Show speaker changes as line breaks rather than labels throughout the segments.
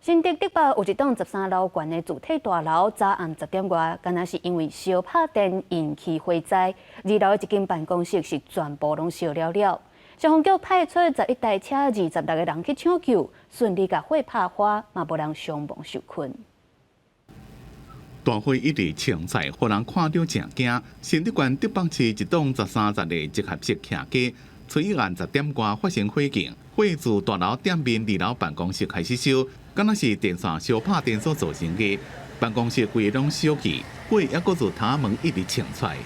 新竹竹北有一棟13樓懸的住宅大樓，昨暗10點外，敢若是因為燒拍電引起火災，二樓的一間辦公室是全部攏燒了了。消防局派出11台車，26個人去搶救，順利共火拍花，嘛無人傷亡受困。
大火一直衝出，予人看著誠驚。新竹縣竹北市一棟13層的集合式徛家，初一暗10點外發生火警，火自大樓頂面二樓辦公室開始燒，敢若是電線燒拍電所造成的。辦公室規个攏燒去，火猶閣自窗門一直衝出來。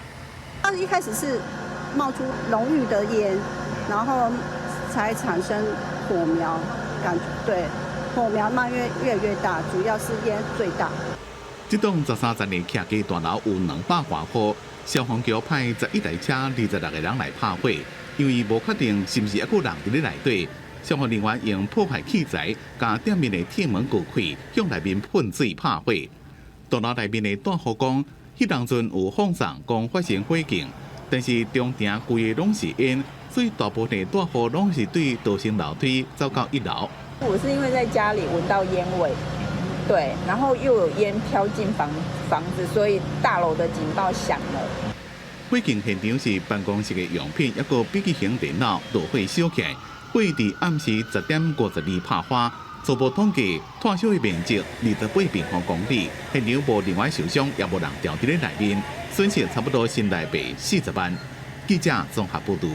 它一開始是冒出濃郁的煙，然後才產生火苗，感覺對，火苗慢越越來越大，主要是煙最大。
這棟13層的徛家大樓有200外戶，消防局派11台車、26個人來拍火，因為無確定是毋是猶閣有人佇咧內底，消防人員用破壞器材，共頂面的鐵門鋸開，向內面噴水拍火。大樓內面的住戶講，彼當陣有放送講發生火警，但是中庭規个攏是煙，所以大部分的住戶攏是對逃生樓梯走到一樓。
我是因為在家裡聞到煙味。對，然後又有煙飄進房子，所以大樓的警報響了。
火警現場是辦公室的用品，一個筆記型電腦落火燒起來。火佇暗時10點52拍花，初步統計，湠燒的面積28平方公里，現場無人員受傷，也無人牢佇咧內面，損失差不多新台幣40萬。記者綜合報導。